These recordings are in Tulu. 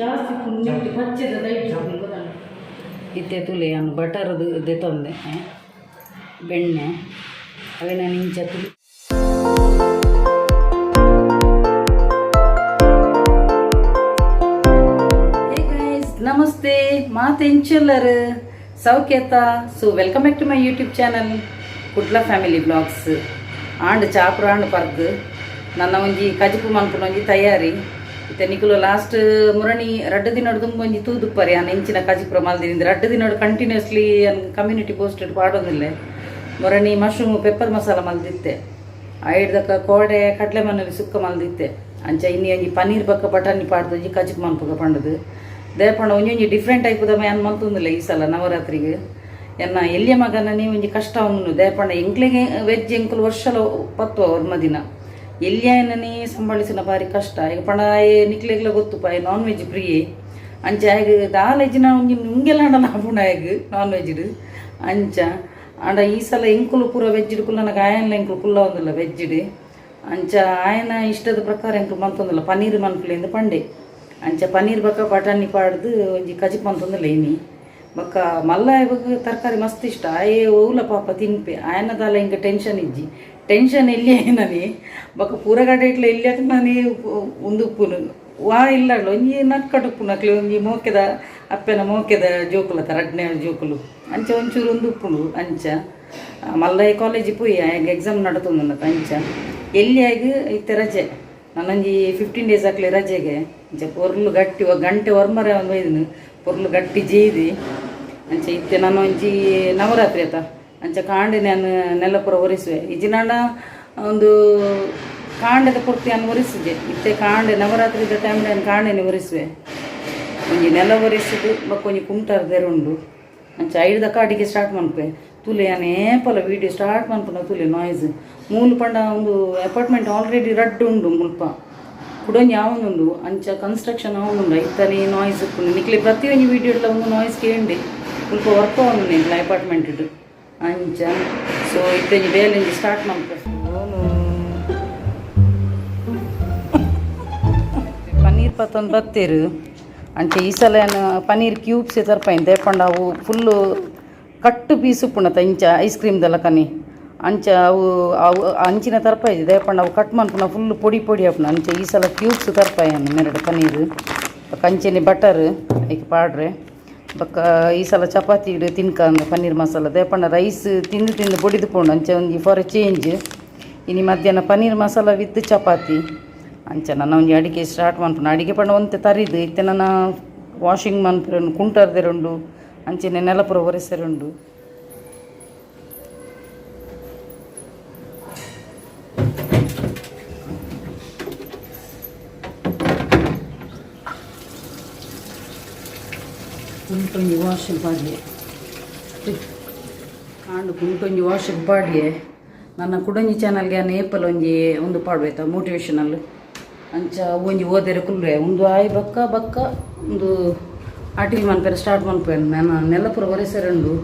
ಜಾಸ್ತಿ ಪುಣ್ಯ ಪಚ್ಚೆದ ದೈಟ್ ಇತ್ತೆ ತುಲೆ ಅನ್ನು ಬಟರ್ದು ದೆತ್ತೊಂದೆ ಬೆಣ್ಣೆ ಅವೇನ ಇಂಚ ತುಲಿ. ಹೇ ಗೈಸ್, ನಮಸ್ತೆ, ಮಾತೆಂಚೆಲ್ಲರು ಸೌಖ್ಯತ. So welcome back to my YouTube channel Kudla family blogs. And ಚಾಪುರ and ಪರ್ದು ನನ್ನ ಒಂಜಿ ಕಜಿಪು ಮನ್ಪುನ ಒಂಜಿ ತಯಾರಿ. ಇತ್ತೆ ನಿಕುಲು ಲಾಸ್ಟ್ ಮುರಣಿ ರಡ್ಡು ದಿನಡ್ ದುಂಬು ಒಂಜಿ ತೂದುಪ್ಪರಿ ಆನ್ ಇಂಚಿನ ಕಜಿಪುರ ಮಲ್ದಿನಿಂದ ರಡ್ಡು ದಿನಡ್ ಕಂಟಿನ್ಯೂಸ್ಲಿ ಕಮ್ಯುನಿಟಿ ಪೋಸ್ಟ್ ಪಾಡೊಂದಿಲ್ಲೆ. ಮುರಣಿ ಮಶ್ರೂಮ್ ಪೆಪ್ಪರ್ ಮಸಾಲ ಮಲ್ದಿತ್ತೆ, ಐಡ್ದಕ್ಕ ಕೋಡೆ ಕಡಲೆ ಮಣ್ಣಲ್ಲಿ ಸುಕ್ಕ ಮಲ್ದಿತ್ತೆ. ಅಂಚ ಇನ್ನಿ ಒಂಜಿ ಪನ್ನೀರ್ ಬಕ್ಕ ಬಟಾಣಿ ಪಾಡ್ದು ಒಂಜಿ ಕಜಿಪು ಮನ್ಪುಗ ಪಂಡದು ದೇಪಂಡ ಒಂಜೊಂಜಿ ಡಿಫ್ರೆಂಟ್ ಟೈಪುದ ಯಾನ್ ಮಲ್ತೊಂದಿಲ್ಲ ಈ ಸಲ ನವರಾತ್ರಿಗೆ. ಎನ್ನ ಎಲ್ಲಿಯ ಮಗನ ಒಂಜಿ ಕಷ್ಟ ಅವನು ದೇಪಂಡ ಎಂಕ್ಲೆಗೆ ವೆಜ್ ಎಂಕುಲು ವರ್ಷಲ ಪತ್ತು ಒರ್ಮ ದಿನ ಎಲ್ಲಿಯನೇ ಸಂಭಾಳಿಸಿನ ಬಾರಿ ಕಷ್ಟ. ಈಗ ಪಂಡ ನಿಕ್ಲೆಗ್ಲ ಗೊತ್ತು ಪಾಯ್ ನಾನ್ ವೆಜ್ ಪ್ರಿಯೆ. ಅಂಚ ಆಗ ದಾಲ ಇಜ್ಜಿನ ಒಂಜಿ ನುಂಗೆಲ್ಲ ಆಪುಂಡು ಆಯಗ್ ನಾನ್ ವೆಜ್. ಅಂಚ ಆಂಡ ಈ ಸಲ ಎಂಕುಲು ಪೂರ ವೆಜ್ ಕುಲ್ಲ ನನಗೆ ಆಯನ್ಲ ಎಂಕುಲು ಕುಲ್ಲ ಒಂದಿಲ್ಲ ವೆಜ್. ಅಂಚ ಆಯನ ಇಷ್ಟದ ಪ್ರಕಾರ ಎಂಕುಲು ಮಲ್ತೊಂದಿಲ್ಲ ಪನ್ನೀರ್ ಮನ್ಪುಲೆಂದು ಪಂಡೆ. ಅಂಚ ಪನ್ನೀರ್ ಬಕ್ಕ ಬಟಾಣಿ ಪಾಡ್ದು ಒಂಜಿ ಕಜಿಪ್ ಮಂತೊಂದಿಲ್ಲ ಇನಿ. ಬೊಕ್ಕ ಮಲ್ಲ ಇವಾಗ ತರಕಾರಿ ಮಸ್ತ್ ಇಷ್ಟ ಆಯೆ ಓಲ ಪಾಪ ತಿನ್ಪೆ ಆಯನ ದಾಲ ಇಂಕ ಟೆನ್ಷನ್ ಇಜ್ಜಿ. ಟೆನ್ಷನ್ ಎಲ್ಲಿ ಆಯನನಿ ಬೊಕ್ಕ ಪೂರಗಡೆ ಇಟ್ಲ ಎಲ್ಲಿ ನಾನೇ ಉಂದು ಉಪ್ಪುನು ವಾ ಇಲ್ಲ ಒಂಜಿ ನಟ್ಕಟ್ ಉಪ್ಪುನು ಅಕ್ಲೆ ಒಂಜಿ ಮೋಕೆದ ಅಪ್ಪೆನ ಮೋಕೆದ ಜೋಕುಲ ರಡ್ನೆ ಜೋಕುಲು. ಅಂಚ ಒಂಚೂರು ಒಂದು ಉಪ್ಪುಂಡು. ಅಂಚ ಮಲ್ಲಯ್ಯ ಕಾಲೇಜ್ ಪೋಯಿ ಆಯಗ್ ಎಕ್ಸಾಮ್ ನಡತೊಂದುಂಡು. ಅಂಚ ಎಲ್ಲಿ ಆಗ ಇತ್ತೆ ರಜೆ ನನ್ನೊಂಜಿ 15 ಡೇಸ್ ಆಕ್ಲೆ ರಜೆಗೆ. ಅಂಚ ಪೊರ್ಲು ಗಟ್ಟಿ ಗಂಟೆ ಒರ್ಮರೆ ಒಂದು ಒಯ್ದನು ಪೊರ್ಲು ಗಟ್ಟಿ ಜೇದಿ. ಅಂಚ ಇತ್ತೆ ನಾನು ಒಂಜಿ ನವರಾತ್ರಿ ಆತ ಅಂಚ ಕಾಂಡೆ ನಾನು ನೆಲಪುರ ಒರೆಸುವೆ ಇಜ್ಜಿನಾಂಡ ಒಂದು ಕಾಂಡೆದ ಪೊರ್ತು ನಾನು ಒರೆಸಿದೆ. ಇತ್ತೆ ಕಾಂಡೆ ನವರಾತ್ರಿದ ಟೈಮ್ ನಾನು ಕಾಂಡೆನೆ ಒರೆಸುವೆ. ಒಂಜಿ ನೆಲ ಒರೆಸಿದು ಬೊಕ್ಕ ಒಂಜಿ ಕುಂಟಾರ್ ಉಂಡು. ಅಂಚ ಐಡ್ದಕ್ಕ ಅಡಿಗೆ ಸ್ಟಾರ್ಟ್ ಮನ್ಪೆ. ತುಲೆ ಯಾನ್ ಏಪಲ ವೀಡಿಯೋ ಸ್ಟಾರ್ಟ್ ಮನ್ಪುನ ತುಲೆ ನಾಯ್ಸ್ ಮೂಲು ಪಂಡ ಒಂದು ಅಪಾರ್ಟ್ಮೆಂಟ್ ಆಲ್ರೆಡಿ ರಡ್ಡು ಉಂಡು ಮುಲ್ಪ ಕುಡೊಂಜಿ ಆವೊಂದುಂಡು. ಅಂಚ ಕನ್ಸ್ಟ್ರಕ್ಷನ್ ಆವೊಂದುಂಡು ಐತನೆ ನಾಯ್ಸ್ ಉಪ್ಪುಂಡು. ನಿಕ್ಲೆ ಪ್ರತಿಯೊಂಜಿ ವೀಡಿಯೋ ಒಂದು ನಾಯ್ಸ್ ಕೇಂಡಿ ಮುಲ್ಪ ವರ್ಕ್ ಆವೊಂದುಂಡು ಎಂಕ್ಲ ಅಪಾರ್ಟ್ಮೆಂಟ್. ಅಂಚ ಸೊ ಇತ್ತೊಂಜಿ ಬೇಲೆಂಜಿ ಸ್ಟಾರ್ಟ್ ಮನ್ಪೆ. ಪನ್ನೀರ್ ಪತ್ತೊಂದು ಬತ್ತೇರು. ಅಂಚ ಈ ಸಲ ಪನ್ನೀರ್ ಕ್ಯೂಬ್ಸ್ ತರ್ಪೈನ್ ದೇಪಂಡ ಅವು ಫುಲ್ಲು ಕಟ್ಟು ಪೀಸ್ ಉಪ್ಪುಂಡತ ಇಂಚ ಐಸ್ ಕ್ರೀಮ್ದೆಲ್ಲ ಕನಿ. ಅಂಚ ಅವು ಅವು ಅಂಚಿನ ತರ್ಪಾಯಿ ದೇಪಂಡ ಅವು ಕಟ್ ಮನ್ಪುನ ಫುಲ್ ಪೊಡಿ ಪೊಡಿ ಆಪುಂಡು. ಅಂಚ ಈ ಸಲ ಕ್ಯೂಬ್ಸ್ ತರ್ಪಾಯಿ ಮೆರಡು ಪನ್ನೀರ್ ಬೊಕ್ಕ ಅಂಚೆನೆ ಬಟರ್ ಐಕ್ ಪಾಡ್ರೆ. ಬೊಕ್ಕ ಈ ಸಲ ಚಪಾತಿ ತಿನ್ಕ ಪನ್ನೀರ್ ಮಸಾಲ ದೇಪಂಡ ರೈಸ್ ತಿಂದು ತಿಂದು ಬೊಡಿದು ಪೋಂಡು. ಅಂಚ ಒಂಜಿ ಫಾರ್ ಎ ಚೇಂಜ್ ಇನಿ ಮಧ್ಯಾಹ್ನ ಪನ್ನೀರ್ ಮಸಾಲ ವಿತ್ ಚಪಾತಿ. ಅಂಚ ನನ್ನ ಒಂಜಿ ಅಡಿಗೆ ಸ್ಟಾರ್ಟ್ ಮನ್ಪುನ. ಅಡಿಗೆ ಪಂಡ ಒಂತೆ ತರಿದು ಇತ್ತೆ ನನ್ನ ವಾಷಿಂಗ್ ಮನ್ಪುನ ಕುಂಟರ್ದೆರುಂಡು. ಅಂಚೆನೆ ನೆಲಪುರ ಒರೆಸೆರುಂಡು. ಕುಂಟೊಂಜಿ ವಾಷಿಂಗ್ ಪಾಡ್ಲೆ ಕಾಂಡು ಕುಂಟೊಂಜಿ ವಾಷಿಂಗ್ ಪಾಡ್ಲೆ. ನನ್ನ ಕುಡೊಂಜಿ ಚಾನಲ್ಗೆ ನಾನು ಏಪಲ್ ಒಂಜಿ ಒಂದು ಪಾಡ್ಬೇತ ಮೋಟಿವೇಶನಲ್. ಅಂಚ ಒಂಜಿ ಓದೆರೆ ಕುಲ್ರೆ ಒಂದು ಆಯ್ ಬಕ್ಕ ಬಕ್ಕ ಒಂದು ಅಟಿಲ್ ಮನ್ಪೆರೆ ಸ್ಟಾರ್ಟ್ ಮನ್ಪೆ. ನಾನು ನೆಲಪುರ ಒರೆಸೆರುಂಡು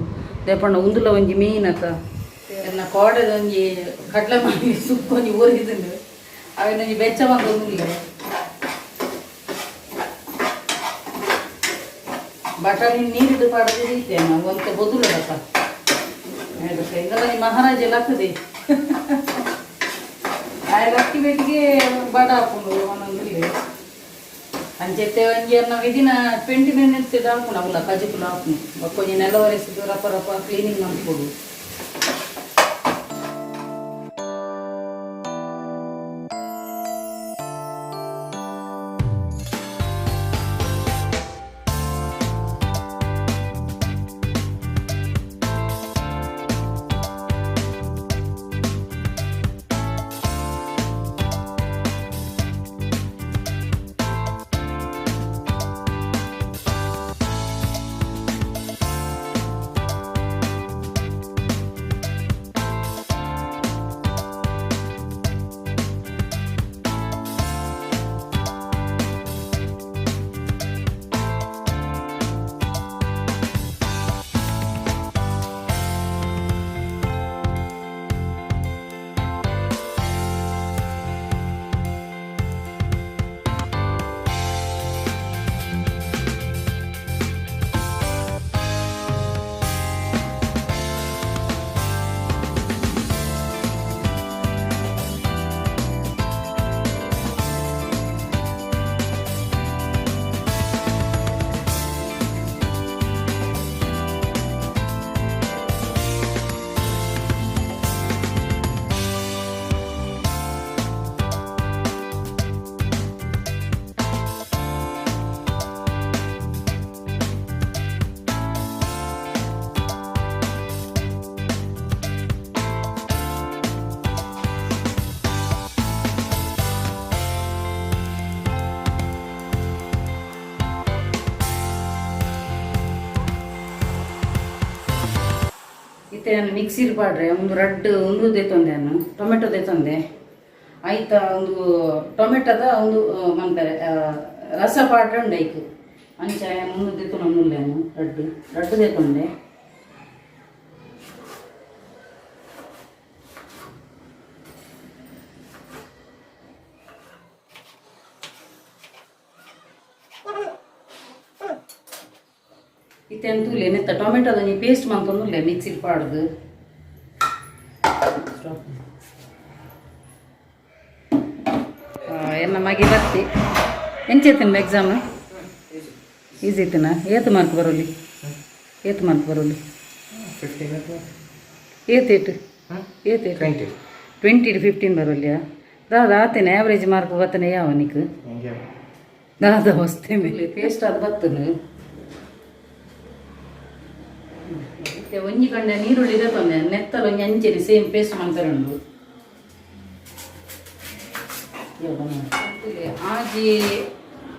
ದೇಪಂಡ ಉಂದುಲ ಒಂಜಿ ಮೇಯ್ನ್ ಅತ್ತ. ಎನ್ನ ಕೋಡೆದ ಒಂಜಿ ಕಡಲೆ ಮಾಡಿ ಸುಕ್ಕ ಒಂಜಿ ಊರಿದುಂಡು ಅವೆನೊಂಜಿ ಬೆಚ್ಚ ಮಂತೊಂದುಲ್ಲೆ. ಬಟಾಣಿ ನೀರಿಡು ಪಾಡದೆ ಇತ್ತೆ ನಾವು ಒಂತೆ ಬೊದುಲಡಪ್ಪ ಇಂದಲ ಮಹಾರಾಜ ಲಕ್ಕದೆ ಆಯ ಲಕ್ಕಿ ಬೇಟಿಗೆ ಬಡ ಹಾಕೊಂಡು ಒಂದೊಂದಿಲ್ಲ. ಅಂಚೆತ್ತೆ ಒಂಜಿ ಅನ್ನ ವಿದಿನ 20 ಮಿನಿಟ್ಸ್ ಹಾಕುನು ಅವಲ ಕಜಿಪುಲ ಹಾಕುನು. ಬೊಕ್ಕ ಒಂಜಿ ನೆಲ ಒರೆಸಿದು ರಪ ರಪ ಕ್ಲೀನಿಂಗ್ ಮನ್ಪೊಡು. ಇತ್ತೆ ನಾನು ಮಿಕ್ಸಿರ್ ಪಾಡ್ರೆ ಒಂದು ರಡ್ಡ್ ಒಂದು ದೇತೊಂದೆ ನಾನು ಟೊಮೆಟೊ ದೇತೊಂದೆ ಆಯ್ತ ಒಂದು ಟೊಮೆಟೊದ ಒಂದು ಮನ್ಪೆರೆ ರಸ ಪಾಡ್ರೆ ಉಂಡು ಐಕ್ ಅಂಚ ಒಂದು ದೇತೊಂದು ನಾನು ರಡ್ಡ್ ರಡ್ಡ್ ದೇತೊಂದೆ. ಇತ್ತೆ ತೂಲೆ ನೆತ್ತ ಟೊಮೆಟೊದ ಒಂಜಿ ಪೇಸ್ಟ್ ಮಂತೊಂದುಲ್ಲೆ ಮಿಕ್ಸಿಡ್ ಪಾಡ್ದು. ಎನ್ನ ಮಗೆ ಬರ್ತಿ ಎಂಚ ಎಕ್ಸಾಮ್ ಈಸಿ ಇತ್ತನ? ಏತ್ ಮಾರ್ಕ್ ಬರೋಲಿ? ಏತ್ ಮಾರ್ಕ್ ಬರೋಲಿ? 15. ಏತ್ ಏಟ್ ಏತ್ ಏಟ್? 20. 20 15 ಬರೋಲಿಯಾ? ದಾದ ಆತೇನೆ ಆ್ಯಾವ್ರೇಜ್ ಮಾರ್ಕ್ ಬತ್ತನೆ ಯಾವ ನಿಕ್? ದಾದ ವಸ್ತೆ ಮೇಲೆ ಪೇಸ್ಟ್ ಅದು ಬತ್ತನು. ಇತ್ತೆ ಒಂಜಿ ಕಂಡೆ ನೀರುಳ್ಳಿ ತೊಂದೆ ನೆತ್ತಲ ಒಂಜಿ ಅಂಚೆನೆ ಸೇಮ್ ಪೇಸ್ಟ್ ಮನ್ಪೆರೆ ಉಂಡು. ಆಜಿ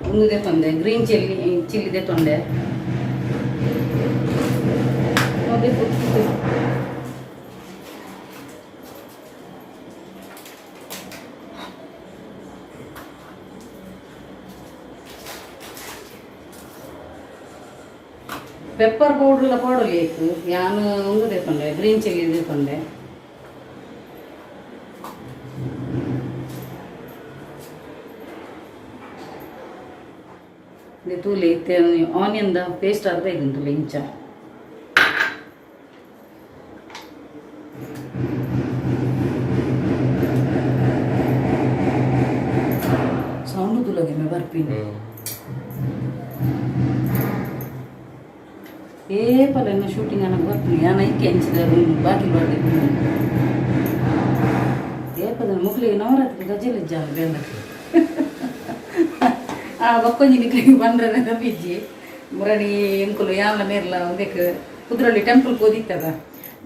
ಒಂದು ದೆತ್ತೊಂದೆ ಗ್ರೀನ್ ಚಿಲ್ಲಿ ಚಿಲ್ಲಿ ದೆತ್ತೊಂಡೆ. ಅದೇ. ಪೆಪ್ಪರ್ ಪೌಡ್ರ್ಲ ಪಾಡೊಲಿ ಐಕ್. ಯಾನ್ ಒಂದು ದೆತ್ತೊಂಡೆ ಗ್ರೀನ್ ಚಿಲ್ಲಿ ದೆತ್ತೊಂಡೆ. ಇದು ತೂಲೆ ಇತ್ತೆ ಆನಿಯನ್ದ ಪೇಸ್ಟ್ ಆದ ಬೈದುಂಡು ತೂಲೆ ಇಂಚ. ಸೌಂಡ್ ತುಲಗೆ ಮೆ ಬರ್ಪಿನಿ. ಏಪಲ ಶೂಟಿಂಗ್ ಅನ್ನಕ್ಕೆ ಬರ್ತೀನಿ ಯಾನ್ ಐಕೆ ಅಂಚಿದ ಬಾಕಿ ಬಾರ್ದೆ. ಏಪದ ಮುಕ್ಲಿಗೆ ನವರಾತ್ರಿ ರಜೆಲಿ ಜಾಲ ಬೇಂದ ಆ ಬಕ್ಕೊಂಜಿ ನಿಕ್ಲಿಗೆ ಬಂದ್ರೆ ಬಿಜ್ಜಿ ಮುರಣಿ ಎಂಕುಲು ಯಾನ್ಲ ಮೇರ್ಲ ಒಂದೆಕ್ ಕುದ್ರಳ್ಳಿ ಟೆಂಪಲ್ ಕೋದಿತ್ತದ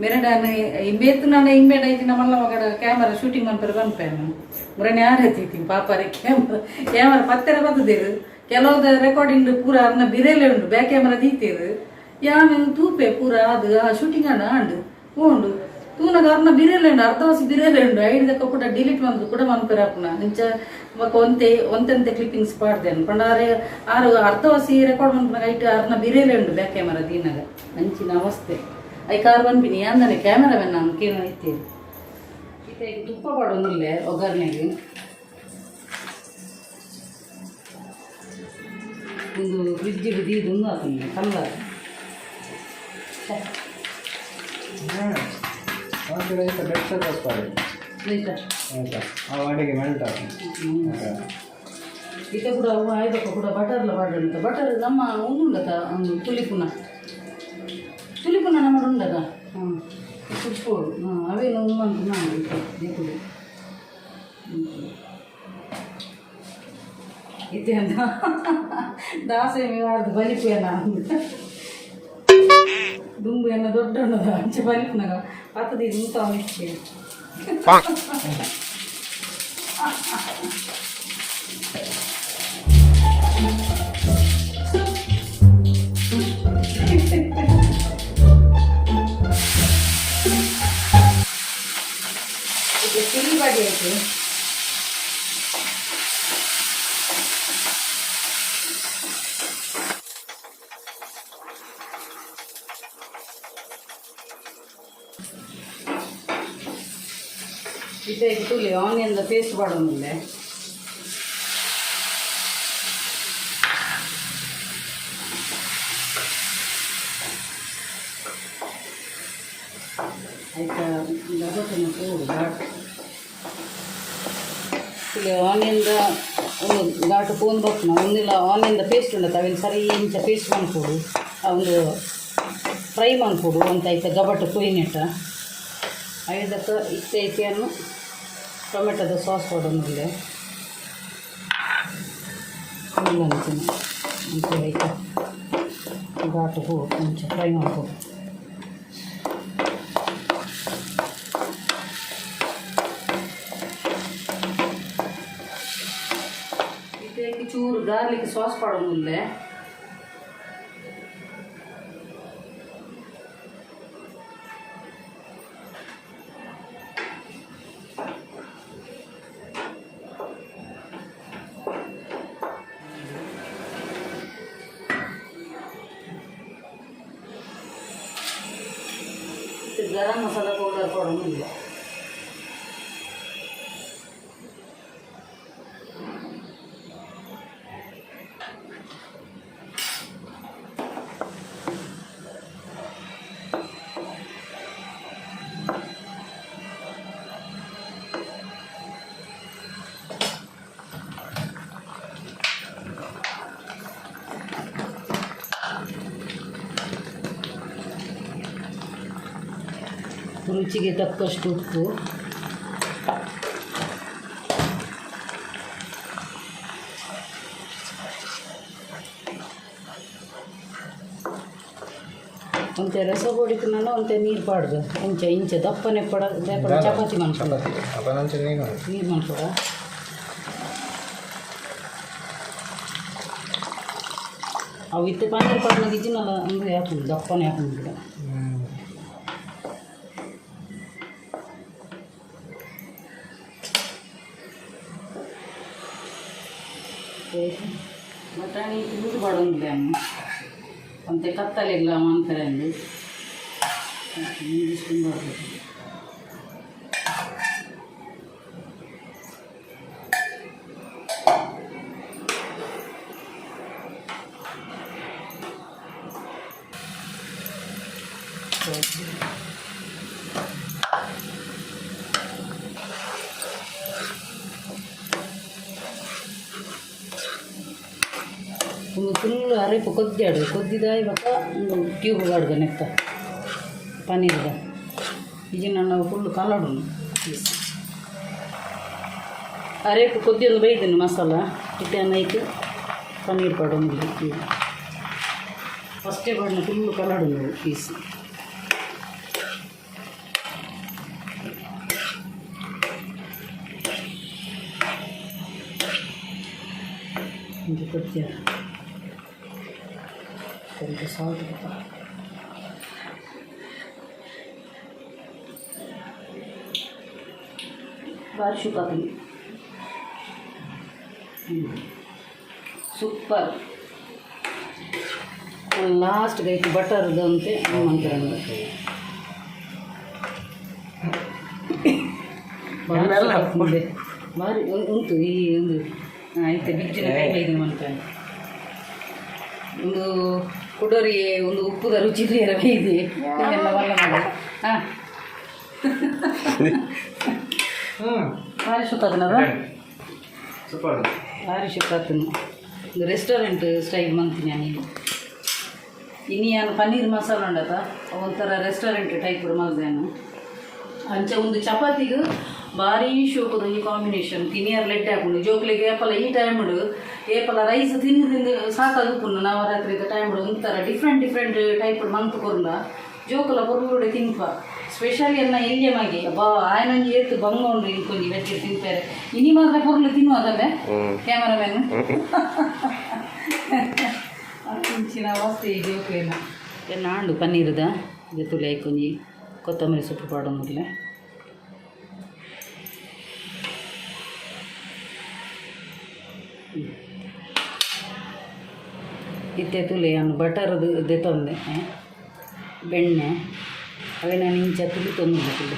ಮೆರಡಾನ ಇಂಬೇತು ನಾನು ಇಂಬೇಡ ಇದ್ದಿನ ಮಲ್ಲ ಮಗಡ ಕ್ಯಾಮರಾ ಶೂಟಿಂಗ್ ಮನ್ಪೆರೆ ಪನ್ಪೇನು ಮುರಣಿ ಆರತಿ ಪಾಪಾರೆ ಕ್ಯಾಮರಾ ಕ್ಯಾಮರಾ ಪತ್ತೆರ ಬತ್ತದಿರು ಕೆಲವ್ದ ರೆಕಾರ್ಡಿಂಗ್ ಪೂರ ಅರ್ನ ಬಿರೇಲೆ ಉಂಡು ಬ್ಯಾಕ್ ಕ್ಯಾಮರಾ ದೀತೇರು. ಯಾನ್ ತೂಪೆ ಪೂರ ಅದು ಆ ಶೂಟಿಂಗ್ ಅಣ್ಣ ಆಂಡು ಉಂಡು ತೂನಗ ಅರ್ನ ಬಿರೇಲೆ ಉಂಡು ಅರ್ಧವಾಸಿ ಬಿರೇಲೆ ಉಂಡು ಐಡ್ದ ಕೂಡ ಡಿಲೀಟ್ ಬಂದು ಕೂಡ ಮನ್ಪೆರೆ ಆಪುನ ಇಂಚ ಬೊಕ ಒಂತೆ ಒಂತೆಂತೆ ಕ್ಲಿಪ್ಪಿಂಗ್ಸ್ ಪಾಡ್ದೇನು ಪಂಡ ಆರೆ ಆರು ಅರ್ಧವಾಸಿ ರೆಕಾರ್ಡ್ ಮನ್ಪುನಗ ಐಟ್ ಅರ್ನ ಬಿರೇಲೆ ಉಂಡು ಬ್ಯಾಕ್ ಕ್ಯಾಮರಾ ದೀನಗ ಅಂಚಿನ ಅವಸ್ಥೆ. I car ಪನ್ಪಿನಿ ಅಂದನೆ ಕ್ಯಾಮರಾಮನ್ ನಾನು ಕೇಳ ಇತ್ತೇನೆ. ಇತ್ತೆ ಈಗ ತುಪ್ಪ ಪಾಡೊಂದುಲ್ಲೆ ಒಗ್ಗರಣೆಗೆ. ಒಂದು ಫ್ರಿಜ್ ದೀದು ಒಂದು ಆತಂಗೆ ಕಲ್ಲರ್. ಬೆಚ್ಚ ತಪ್ಪಾಡಿ. ಆಯ್ತಾ? ಆಯ್ತಾ, ಆ ಅಡಿಗೆ ಮೆಲ್ಟ್ ಆಗ್ತದೆ. ಇತ್ತೆ ಕೂಡ ಅವು ಆಯ್ಬಕ್ಕ ಕೂಡ ಬಟರ್ಲ ಪಾಡಂತ ಬಟರ್ ನಮ್ಮ ಉಂಡುಂಡತ ಒಂದು ತುಲಿಪುನ ತುಲಿಪುನ ನಮ್ಮ ಉಂಡದ ಹಾಂ ತುಪ್ಪು ಹಾಂ ಅವೇನು ಉಮ್ಮಂತ ನಾನು ಇತ್ತೆ ದೇಕುಡು ಇತ್ತೆ ಅಂತ ದಾಸೆ ವಾರ್ದು ಬಲಿಪು ಏನ ದುಂಬು ಎನ್ನ ದೊಡ್ಡ ಅಂಚೆ ಬಲಿಪುನಗ ಪತ್ತದಿ ಇಂತ ಇತ್ತೆ. ಇದು ಚಿಲ್ಲಿ ಬಾಡಿ ಆಯಿತು. ಇತ್ತೆ ತುಲಿ ಆನಿಯನ್ ಪೇಸ್ಟ್ ಪಾಡೊಂದುಲ್ಲೆ. ಆಯ್ತಾ ಗಬಟನ್ನು ಘಾಟ್ ಇಲ್ಲಿ ಆನಿಯನ್ದ ಒಂದು ಘಾಟು ಪೋನ್ ಬಪ್ಪುನ ಒಂದಿಲ್ಲ ಆನಿಯನ್ದ ಪೇಸ್ಟ್ ಉಂಡತ ಅವಿನ ಸರಿ ಇಂಚ ಪೇಸ್ಟ್ ಮನ್ಪೊಡು ಆ ಒಂದು ಫ್ರೈ ಮನ್ಪೊಡು ಅಂತ ಐತ ಗಬಟು ಕುಯ್ನೆಟ್ಟ ಐದಕ್ಕೆ ಇತ್ತೆ ಐತೆಯನ್ನು ಟೊಮೆಟೊದ ಸಾಸ್ ಪಾಡೊಂದುಲ್ಲೆ ಅಂಚಿನ ಅಂಚೆ ಐತ ಘಾಟು ಹೂ ಅಂಚ ಫ್ರೈ ಮನ್ಪೊಡು. ಇತ್ತೆ ಚೂರು garlic sauce ಪಾಡೊಂದುಲ್ಲೆ. Garam masala powder powder ರುಚಿಗೆ ತಕ್ಕಷ್ಟು ಉಪ್ಪು. ಒಂತೆ ರಸ ನಾನು ಒಂತೆ ನೀರು ಪಾಡ್ದು ಇಂಚ ಇಂಚ ದಪ್ಪನೆ ಪಡ ದಪ್ಪನ ಚಪಾತಿ ಮಾಡ್ಕೊಡ. ಚಪಾತಿ ಅಪ್ಪ ನೀರು. ನೀರು ಮಾಡ್ಕೊಡ. ಅವು ಇತ್ತೆ ಪನ್ನೀರ್ ಪಾಡ್ನ ಗಿಜ್ಜಿನಲ್ಲ ಅಂದ್ರೆ ಹಾಕೊಂಡು ದಪ್ಪನೆ ಹಾಕೊಂಡು ಬಿಡ. ಬಟಾಣಿ ತುಳಿದು ಪಾಡೊಂದಿಲ್ಲ ಒಂತೆ ಕತ್ತಲೆಗ್ಲ ಮಾನ್ಪೆರೆ ಅಂದು ಸ್ಪೂನ್ ಬರಬೇಕು. ಒಂದು ಫುಲ್ ಅರೆಪು ಕೊದ್ದಿಯಾಡು ಕೊದ್ದಿದಾಯ್ ಬೊಕ್ಕ ಒಂದು ಟ್ಯೂಬ್ ಬಾಡ್ಗ ನೆತ್ತ ಪನ್ನೀರ್ದ ಇಜಿನ ನಾವು ಫುಲ್ ಕಲಡು ಪೀಸ್ ಅರೇಪು ಕೊದ್ದಿ ಒಂದು ಬೈದನು ಮಸಾಲ ಇತ್ತೆ ನೈಕ್ ಪನ್ನೀರ್ ಪಾಡೊಂದು ಫಸ್ಟೇ ಪಾಡಿನ ಫುಲ್ ಕಲಡು ಪೀಸ್. ಇಂಚ ಕೊದ್ದಿಯ కొంచెం సాల్ట్. ಬಾರಿ ಶುಕಾತೀನಿ. ಸೂಪರ್. ಲಾಸ್ಟ್ ಗೈಟ್ ಬಟರ್ದು ಅಂತೆ ಅಂತಾರೆ. ಬಾರಿ ಉಂಟು ಈ ಒಂದು ಆಯ್ತು ಬಿಜ್ಜಿನ ಕೈ ಬೈದು ಮಾಡ್ತಾನೆ. ಒಂದು ಕುಡೋರಿ ಒಂದು ಉಪ್ಪುದ ರುಚಿ ಬೇರೆ ಇದೆ ಎಲ್ಲ ಬಲ್ಲ ಮಾಡಿ ಹಾಂ. ಭಾರಿ ಸುತ್ತಾತನದ. ಸೂಪರ್. ಭಾರಿ ಸುತ್ತಾತನು. ಒಂದು ರೆಸ್ಟೋರೆಂಟ್ ಸ್ಟೈಲ್ ಮಂತೀನಿ ನಾನು. ಇನ್ನು ನಾನು ಪನ್ನೀರ್ ಮಸಾಲ ಉಂಡತ ಒಂಥರ ರೆಸ್ಟೋರೆಂಟ್ ಟೈಪ್ ಮಲ್ದೇನು. ಅಂಚ ಒಂದು ಚಪಾತಿಗೆ ಭಾರಿ ಶೋಕದ ಈ ಕಾಂಬಿನೇಷನ್. ತಿನಿಯರ್ ಲೆಡ್ಡೆ ಹಾಕೊಂಡು ಜೋಕ್ಲಿಗೆ ಏಪಲ ಈ ಟೈಮ್ ಏಪಲ ರೈಸ್ ತಿಂದು ತಿಂದು ಸಾಕಾಗುಪ್ಪುಂಡು. ನವರಾತ್ರಿದ ಟೈಮ್ ಒಂಥರ ಡಿಫ್ರೆಂಟ್ ಡಿಫ್ರೆಂಟ್ ಟೈಪ್ ಮಂತ್ ಕೊರ್ಂಡ ಜೋಕುಲ ಪೊರ್ಲುಡೆ ತಿನ್ಪ. ಸ್ಪೆಷಲಿ ಎನ್ನ ಎಲ್ಯ ಮಗೆ ಅಬ್ಬಾ ಆಯನೊಂಜಿ ಏತ್ ಬಂಗ ಉಂಡು ಇಂಕೊಂಜಿ ವೆಜ್ ತಿನ್ಪೇರೆ. ಇನಿ ಮಾತ್ರ ಪೊರ್ಲು ತಿನ್ನುವ ಅದಲ್ಲೇ ಕ್ಯಾಮರಾಮ್ಯಾನ್ ಇಂಚಿನ ಅವಸ್ಥೆ ಈ ಜೋಕ್ಲೇನ. ಎನ್ನ ಆಂಡು ಪನ್ನೀರ್ದ ಜೊತೆ ಒಂಜಿ ಕೊತ್ತಂಬರಿ ಸೊಪ್ಪು ಪಾಡೊಂದುಲ್ಲೆ. ಇತ್ತೆ ತುಲೆ ಯಾನ್ ಬಟರ್ದು ದೆತೊಂದೆ ಬೆಣ್ಣೆ ಅವೇ ನಾನು ಇಂಚ ತುಲಿ ತೊಂದುಂಡು ತುಲೆ.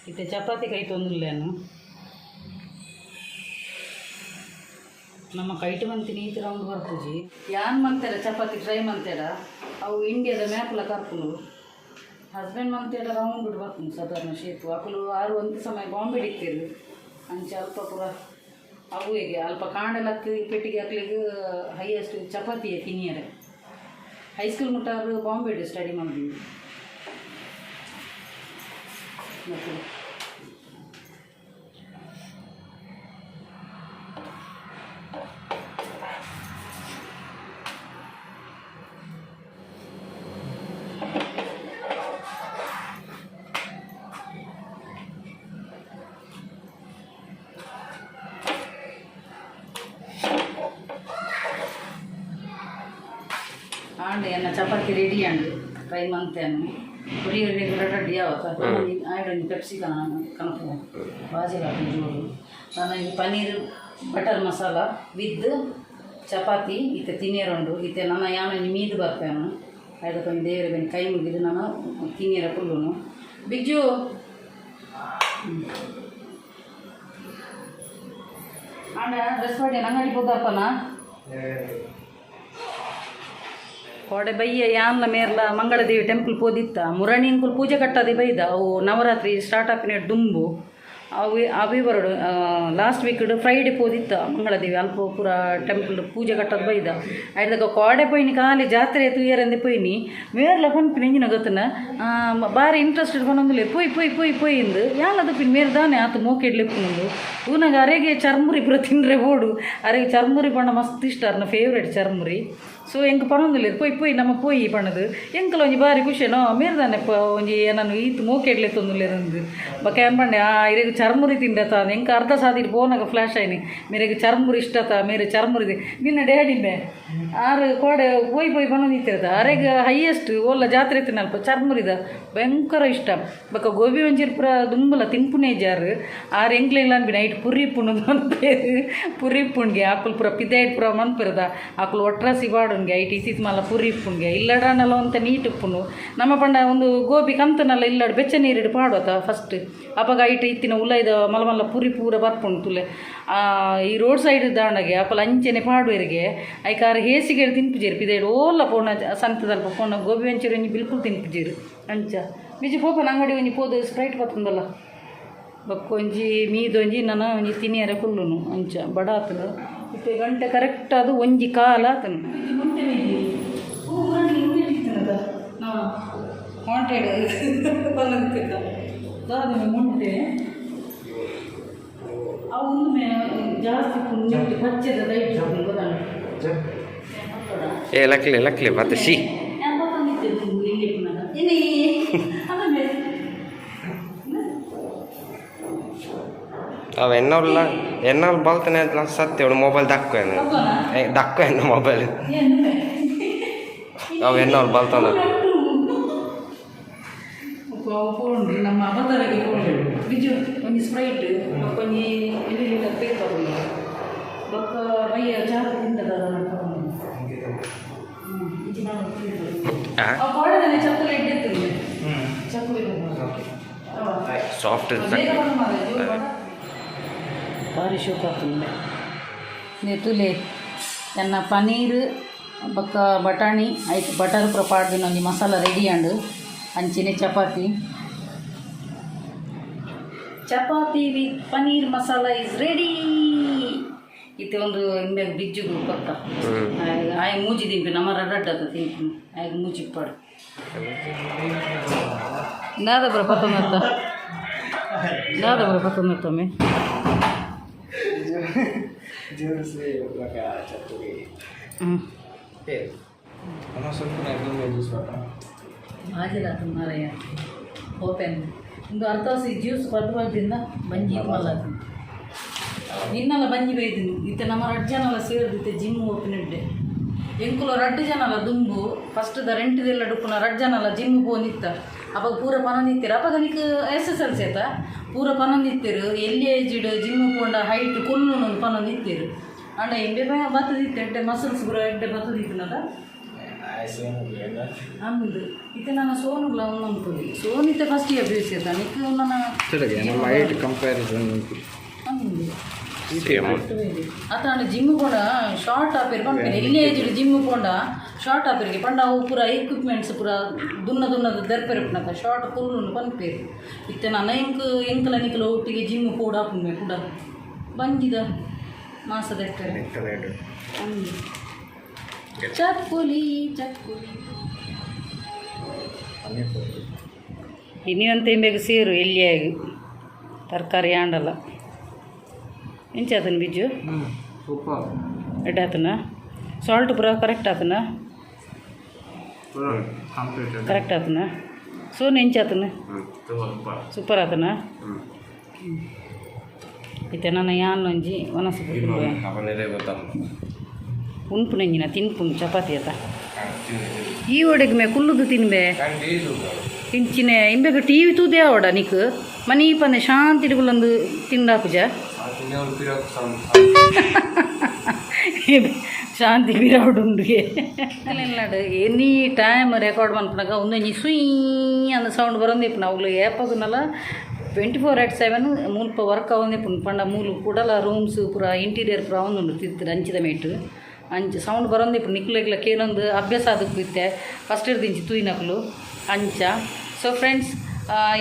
ಇತ್ತೆ ಚಪಾತಿ ಕೈ ತೊಂದುಲ್ಲೇನು ನಮ್ಮ ಕೈಟು ಮಂತಿನಿ ಈ ರೌಂಡ್ ಬರ್ಪುಜಿ. ಯಾನ್ ಮಂತೇಡ ಚಪಾತಿ ಟ್ರೈ ಮಂತೇಡ ಅವು ಇಂಡಿಯಾದ ಮ್ಯಾಪ್ಲ ಕರ್ಪುಂಡು. ಹಸ್ಬೆಂಡ್ ಮಂತೇಡ ರೌಂಡ್ ಬರ್ಪುಂಡು ಸಾಧಾರಣ ಶೇಪು. ಅಕುಲು ಆರು ಒಂದು ಸಮಯ ಬಾಂಬೆ ಇಕ್ತಿರು. ಅಂಚ ಅಲ್ಪ ಪೂರ ಅವು ಹೇಗೆ ಅಲ್ಪ ಕಾಂಡಲಕ್ಕೆ ಪೆಟ್ಟಿಗೆ ಹಾಕ್ಲಿಕ್ಕೆ ಹೈಯೆಸ್ಟ್ ಚಪಾತಿಯೇ ತಿನ್ನಿಯರೆ. ಹೈಸ್ಕೂಲ್ ಮುಟ್ಟಾರು ಬಾಂಬೆ ಸ್ಟಡಿ ಮಾಡಿದ್ವಿ. ಮತ್ತು ಆಂಡ್ ಎನ್ನ ಚಪಾತಿ ರೆಡಿ ಆಂಡ್. ಟ್ರೈ ಮಂತೇನು ಪುರಿ ರೆಡಿ ಯಾವತ್ತ ಆಯ್ಡು ಪೆಪ್ಸಿ ಕನ ಕನಪು ಬಾಜಿ ಜೋರು. ನಾನು ಈ ಪನ್ನೀರ್ ಬಟರ್ ಮಸಾಲ ವಿತ್ ಚಪಾತಿ ಇತ್ತೆ ತಿನಿಯರುಂಡು. ಇತ್ತೆ ನನ್ನ ಯಾನ ಒಂಜಿ ಮೀದು ಬರ್ಪೇನು. ಐದ ಕೊಂಚ ದೇವರ ಬೆನ್ ಕೈ ಮುಗಿದು ನಾನು ತಿನಿಯರ ಕುಲ್ಲುನು. ಬಿಜ್ಜು, ಆಂಡ ಡ್ರೆಸ್ ಮಾಡಿ ಅಂಗಡಿ ಪೋದಪ್ಪನ ಕೋಡೆ ಬಯ್ಯ ಯಾನ್ಲ ಮೇರ್ಲ ಮಂಗಳದೇವಿ ಟೆಂಪಲ್ ಪೋದಿತ್ತ. ಮುರಣಿ ಅಂಕುಲ್ ಪೂಜೆ ಕಟ್ಟದೆ ಬೈದ. ಅವು ನವರಾತ್ರಿ ಸ್ಟಾರ್ಟ್ ಆಪಿನ ದುಂಬು ಅವು ಅವೇ ಬರೋಡು. ಲಾಸ್ಟ್ ವೀಕ್ ಫ್ರೈಡೆ ಪೋದಿತ್ತ ಮಂಗಳದೇವಿ ಅಲ್ಪ ಪೂರ ಟೆಂಪಲ್ ಪೂಜೆ ಕಟ್ಟೋದು ಬೈದ. ಐದಾಗ ಕೋಡೆ ಪೋಯಿನಿ, ಖಾಲಿ ಜಾತ್ರೆ ತೂಯರಂದೆ ಪೋಯಿನಿ. ಮೇರ್ಲ ಪನ್ಪಿನ ಎಂಜಿನ ಗೊತ್ತನ, ಬಾರಿ ಇಂಟ್ರೆಸ್ಟೆಡ್ ಪನೊಂದುಲ್ಲೆ, ಪೋಯ್ ಪೋಯ್ ಪೋಯ್ ಪೋಯ್ ಇಂದು. ಯಾನ್ಲ ಪಿನ್ ಮೇರ್ ದಾನೆ ಆತು ಮೋಕೆಡ್ಲು ಇಪ್ಪುನುಂದು ತೂನಾಗ ಅರೆಗೆ ಚರ್ಮುರಿ ಪೂರ ತಿಂದ್ರೆ ಬೋಡು. ಅರೆಗೆ ಚರ್ಮುರಿ ಪಂಡ ಮಸ್ತ್ ಇಷ್ಟ, ಅರ್ನ ಫೇವ್ರೇಟ್ ಚರ್ಮುರಿ. ಸೊ ಎಂಕ್ ಪನೊಂದುಲ್ಲೆರ್, ಪೋಯ್ ಪೋಯ್ ನಮ್ಮ ಪೋಯಿ ಪಣದು. ಎಂಕಲ ಒಂಜಿ ಬಾರಿ ಖುಷಿನೋ, ಮೇರ್ದಾನೆ ಒಂಜಿ ಏನನ್ನು ಈತ್ ಮೋಕೆಡ್ಲೆ ತೊಂದುಲ್ಲೆರಂದು. ಬೊಕ ಏನ್ ಪಂಡೆ, ಆ ಇರೆಗ್ ಚರ್ಮುರಿ ತಿಂಡತ. ಎಂಕ್ ಅರ್ಧ ಸಾದಿಡ್ ಪೋನಾಗ ಫ್ಲಾಶ್ ಆಯ್ನಿ, ಮೇರೆಗ್ ಚರ್ಮುರಿ ಇಷ್ಟತ, ಮೇರೆ ಚರ್ಮುರಿ. ನಿನ್ನ ಡ್ಯಾಡಿ ಮೇ ಆರು ಕೋಡೆ ಪೋಯ್ ಪೋಯ್ ಪನೊಂದಿತ್ತಿರ್ತ. ಅರೆಗ್ ಹೈಯೆಸ್ಟ್ ಓಲ್ಲ ಜಾತ್ರೆ ತಿನ್ನಲ್ಪ ಚರ್ಮುರಿದ ಭಯಂಕರ ಇಷ್ಟ. ಬೊಕ ಗೋಬಿ ಮಂಚೂರಿ ಪೂರ ದುಂಬುಲ ತಿನ್ಪುನೇ ಜಾರು ಆರು. ಎಂಕ್ಲೆಗ್ಲ ಅನ್ಪಿ ನೈಟ್ ಪುರಿ ಪುಣು ಮನ್ಪೇರು. ಪುರಿ ಪುಣ್ಗೆ ಆಕುಲ್ ಪೂರ ಪಿದಾಯ್ಟ್ ಪೂರ ಮನ್ಪಿರದ. ಆಕುಲು ಒಟ್ರಾಸಿ ಬಾಡುನ್ಗೆ ಐಟ್ ಇತ್ತಿತ್ ಮಲ್ಲ ಪುರಿ ಪುಣ್ಗೆ ಇಲ್ಲಡಾನಲ ಒಂತೆ ನೀಟ್ ಉಪ್ಪುನು. ನಮ್ಮ ಪಂಡ ಒಂದು ಗೋಬಿ ಕಂತನಲ್ಲ ಇಲ್ಲಡ್ ಬೆಚ್ಚ ನೀರಿಡು ಪಾಡುವತ ಫಸ್ಟ್. ಅಪಗ ಐಟ್ ಇತ್ತಿನ ಉಲೈದ ಮಲ್ಲ ಮಲ್ಲ ಪುರಿ ಪೂರ ಬರ್ಪುಂಡು ತುಲೆ. ಈ ರೋಡ್ ಸೈಡ್ ದಾಂಡಗೆ ಅಪಲ ಅಂಚೆನೆ ಪಾಡುವೆರಿಗೆ. ಐಕಾರ್ ಹೇಸಿಗೆ ತಿನ್ಪುಜೆರ್. ಪಿದೈಡ್ ಓಲ್ಲ ಪೋಣ ಸಂತದಲ್ಪ ಪೋಣ ಗೋಬಿ ಮಂಚೂರಿ ಒಂಜಿ ಬಿಲ್ಕುಲ್ ತಿನ್ಪುಜೆರ್ ಅಂಚ. ಬಿಜಿ ಪೋಪನ ಅಂಗಡಿ ಒಂಜಿ ಪೋದು ಸ್ಪ್ರೈಟ್ ಪತ್ತೊಂದಲ್ಲ. ಬೊಕ್ಕ ಒಂಜಿ ಮೀದೊಂಜಿ ನನ ಒಂಜಿ ತಿನಿಯರೆ ಕುಲ್ಲುನು. ಅಂಚ ಬಡ ಆತನು. ಇತ್ತೆ ಗಂಟೆ ಕರೆಕ್ಟ್ ಅದು 1:15 ಆತನು. ವಾಂಟೆಡ್ ಮುಂಟೆ ಅವು ಒಂದು ಜಾಸ್ತಿ ನೀಟ್ ಪಚ್ಚೆದ ಲೈಟ್ ಗೊತ್ತಾಂಡ. ಏ ಲಕ್ಲೆ ಲಕ್ಲೆ ಮತ್ತೆ she. ಯಾನ್ ಪತ್ತೊಂದಿತ್ತೆ ಇಲ್ಲಿ ಪುನಃ ಇನಿ ಅದನ್ನೇ. ಅವ ಎನ್ನೋಲ್ಲ ಎನ್ನೋಲ್ ಬಲ್ತಾನೆ ಅಂತ ಸತ್ಯ ಮೊಬೈಲ್ ದಕ್ಕು ದಕ್ಕು ಎನ್ನ ಮೊಬೈಲ್. ಅವ ಎನ್ನೋಲ್ ಬಲ್ತಾನ. ಫೋನ್ ನಮ್ಮ ಅಬತಾರಕ್ಕೆ ಫೋನ್. ಬಿಜು ಒಂಜಿ ಸ್ಪ್ರೈಟ್ ಬೊಕ್ಕ ಒಂಜಿ ಎಲ್ಲಿ ಪೇಪರ್. ಬೊಕ್ಕ ಬಯ್ಯ ಚಾ ತಿಂದದ. ಕೋಡದನೆ ಚಕ್ಕುಲಿ ಇಡ್ಡಿತ್ತು ಚಕ್ಕುಲಿ. ಸಾಫ್ಟ್. ಭಾರಿ ಶೋಕ ಆಗ್ತದೆ ತುಲೆ. ಎನ್ನ ಪನ್ನೀರ್ ಬೊಕ್ಕ ಬಟಾಣಿ ಐಕ್ ಬಟರ್ ಪೂರ ಪಾಡ್ದಿನ ಒಂಜಿ ಮಸಾಲ ರೆಡಿ ಆಂಡ್. ಅಂಚೆನೆ chapati. Chapati with paneer masala is ready. ಇತ್ತೆ ಒಂದು ಇಂಬೆಗ್ ಬಿಜ್ಜುಗು ಕೊತ್ತ. ಆಯ್ ಮೂಜಿ ತಿನ್ಪಿ ನಮ್ಮ ರಡ್ಡ ಆತ ತಿನ್ಪಿ. ಆಯ್ಗ್ ಮೂಜಿ ಪಾಡು ದಾದ ಬರ ಪತ್ತೊಂದತ್ತ ದಾದ ಬರ ಪತ್ತೊಂದತ್ತೊಮ್ಮೆ. ಜ್ಯೂಸ್ ಬೊಕ ಚಕ್ಕುಲಿ. ಅನ್ನ ಸ್ವಲ್ಪ ಜ್ಯೂಸ್. ಬಾಜಿಲ ಮಾರಯ್ಯ ಓಪನ್ ಒಂದು ಅರ್ಧ ಸಿ ಜ್ಯೂಸ್ ಪದ್ದು ಪದ್ದಿಂದ ಬಂಜಿ ಮಲ್ಲ ನಿನ್ನೆಲ್ಲ ಬಂಜಿ ಬೈದಿನಿ. ಇತ್ತೆ ನಮ್ಮ ರಡ್ಡು ಜನಲ ಸೇರಿದಿತ್ತೆ ಜಿಮ್ ಓಪನ್ ಇಡ್ಡೆ. ಎಂಕುಲು ರಡ್ಡು ಜನಲ ದುಂಬು ಫಸ್ಟ್ ದ ರೆಂಟ್ ದೆಲ್ಲ ಡುಪ್ಪುನ ರಡ್ಡು ಜನಲ ಜಿಮ್ ಪೋನಿತ್ತ. ಅವಾಗ ಪೂರ ಪನೊಂದಿತ್ತೆರ್. ಅಪಗ ನಿಕ್ ಎಸ್ ಎಸ್ ಎಲ್ ಸಿ ಆತ. ಪೂರ ಪನೊಂದಿತ್ತೆರ್, ಎಲ್ಲಿ ಏಜಿಡ್ ಜಿಮ್ ಪೋಂಡ ಹೈಟ್ ಕೊಲ್ಲುನು ಪನೊಂದಿತ್ತೆರ್. ಅಂಡ ಇಂಬೆ ಬತ್ತದಿತ್ತೆ, ಎಡ್ಡೆ ಮಸಲ್ಸ್ ಪೂರ ಎಡ್ಡೆ ಬತ್ತದಿತ್ತಿನದ. ಅಂದು ಇತ್ತೆ ನನ್ನ ಸೋನುಗ್ಲ ಒಂದೊಂದು ಸೋನಿತ್ತೆ first year P U C ಆತ. ನಿಕ್ ನನ್ನ ನಮ್ಮ ಹೈಟ್ ಕಂಪ್ಯಾರಿಸನ್. ಅಂದು ಅತಾಂಡ ಜಿಮ್ ಪೋಂಡ ಶಾರ್ಟ್ ಆಪೇರ್ ಪನ್ಪೇನೆ. ಎಲ್ಲಿ ಏಜ್ಡ್ ಜಿಮ್ ಪೋಂಡ ಶಾರ್ಟ್ ಆಪೇರಿಗೆ ಪಂಡ ಅವು ಪೂರ ಎಕ್ವಿಪ್ಮೆಂಟ್ಸ್ ಪೂರ ದುನ್ನ ದುನ್ನದ ದರ್ಪೆರ್ ಉಪ್ಪುನಕ ಶಾರ್ಟ್ ಕುಲ್ಲುಂಡು ಪನ್ಪೇರು. ಇತ್ತೆ ನನ ಎಂಕ್ ಎಂಕಲ ನಿಕಲ ಒಟ್ಟಿಗೆ ಜಿಮ್ ಪೋಡ ಆಪುಂಡು ಕುಡ ಬಂಜಿದ ಮಾಸ ದೆಪ್ಪೆರೆ. ಅಂದು ಚಕ್ಕುಲಿ ಚಕ್ಕುಲಿ. ಇನಿ ಅಂತ ಇಂಬೆಗ್ ಸೇರು ಎಲ್ಲಿಯಾಗಿ ತರಕಾರಿ ಆಂಡಲ್ಲ. ಎಂಚ ಆತನ ಬಿಜ್ಜು? ಸೂಪರ್. ಎಡ್ಡೆ ಆತನ? ಸಾಲ್ಟ್ ಪೂರ ಕರೆಕ್ಟ್ ಆತನ? ಕಂಪ್ಲೀಟ್. ಕರೆಕ್ಟ್ ಆತನ? ಸೋನು, ಎಂಚ ಆತನ? ಸೂಪರ್ ಆತನ. ಇತ್ತೆ ನನ್ನ ಯಾನ್ ಒಂಜಿ ವನಸು ಅವನೇ ಗೊತ್ತ. ಉನ್ಪುನೆಂಜಿನ ತಿನ್ಪುನು ಚಪಾತಿ ಆತ. ತಿಂದು. ಈ ಒಡೆಗ್ ಮೇ ಕುಲ್ಲುದು ತಿನ್ಬೆ. ಇಂಚಿನೆ ಇಂಬೆಗ್ ಟಿವಿ ತೂದೇ ಅವಡ ನಿಕ್ ಮನಿ ಪಂದೆ ಶಾಂತಿ ಕುಲ್ಲೊಂದು ತಿಂದಾಪುಜ. ಶಾಂತಿ ಬಿರಾವುಡುಂಡುಗೆ. ಎನಿ ಟೈಮ್ ರೆಕಾರ್ಡ್ ಮನ್ಪುನಗ ಒಂದೊಂಜಿ ಸುಯ್ ಅಂದ್ ಸೌಂಡ್ ಬರೊಂದು ಇಪ್ಪುಂಡು. ಅವುಲು ಏಪಗುನಲ 24/7 ಮುಲ್ಪ ವರ್ಕ್ ಆವೊಂದು ಇಪ್ಪುಂಡು. ಪಂಡ ಮೂಲು ಕುಡಲ ರೂಮ್ಸ್ ಪೂರ ಇಂಟೀರಿಯರ್ ಪೂರ ಆವೊಂದುಂಡು ತಿರ್ತ್ ಅಂಚಿದ ಮೇಟ್. ಅಂಚ ಸೌಂಡ್ ಬರೊಂದು ಇಪ್ಪುಂಡು. ನಿಕ್ಲೆಗ್ಲ ಕೇನೊಂದು ಅಭ್ಯಾಸ ಆದುಪ್ಪು ಇತ್ತೆ ಫಸ್ಟ್ ಇರ್ದಿಂಚಿ ತೂಯಿನಕುಲು ಅಂಚ. ಸೊ ಫ್ರೆಂಡ್ಸ್,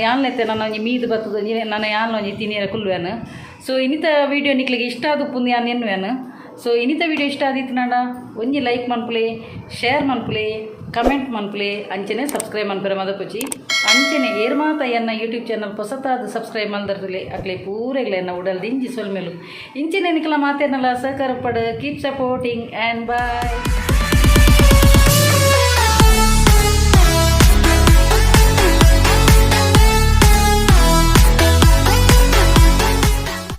ಯಾನ್ಲೆತ್ತೆ ನನ್ನ ಒಂಜಿ ಮೀದ್ ಬತ್ತದ ಒಂಜಿ ನನ್ನ ಯಾನ್ ಒಂಜಿ ತಿನಿಯರ ಕುಲ್ಲುವೆನು. ಸೊ ಇನ್ನಿತ ವೀಡಿಯೋ ನಿಕ್ಲೆಗ್ ಇಷ್ಟ ಆದುಪ್ಪುಂದು ಯಾನ್ ಎನ್ನುವೆನು. ಸೊ ಇನ್ನಿತ ವೀಡಿಯೋ ಇಷ್ಟ ಆದಿತ್ತುಂಡ ಒಂಜಿ ಲೈಕ್ ಮನ್ಪುಲೆ, ಶೇರ್ ಮನ್ಪುಲೆ, ಕಮೆಂಟ್ ಮನ್ಪುಲೆ, ಅಂಚನೆ ಸಬ್ಸ್ಕ್ರೈಬ್ ಮನ್ಪೆರೆ ಮದಪೊಚ್ಚಿ. ಅಂಚನೆ ಏರ್ ಮಾತ ಎನ್ನ ಯೂಟ್ಯೂಬ್ ಚಾನಲ್ ಪೊಸತಾದ ಸಬ್ಸ್ಕ್ರೈಬ್ ಮಲ್ದರ್ಲೆ ಅಕ್ಲೆ ಪೂರೆಗ್ಲ ಎನ್ನ ಉಡಲ್ ದಿಂಜಿ ಸೊಲ್ಮೆಲು. ಇಂಚನೆ ನಿಕಲ ಮಾತೇನಲ್ಲ ಸಹಕಾರ ಪಡ್. Keep supporting and bye.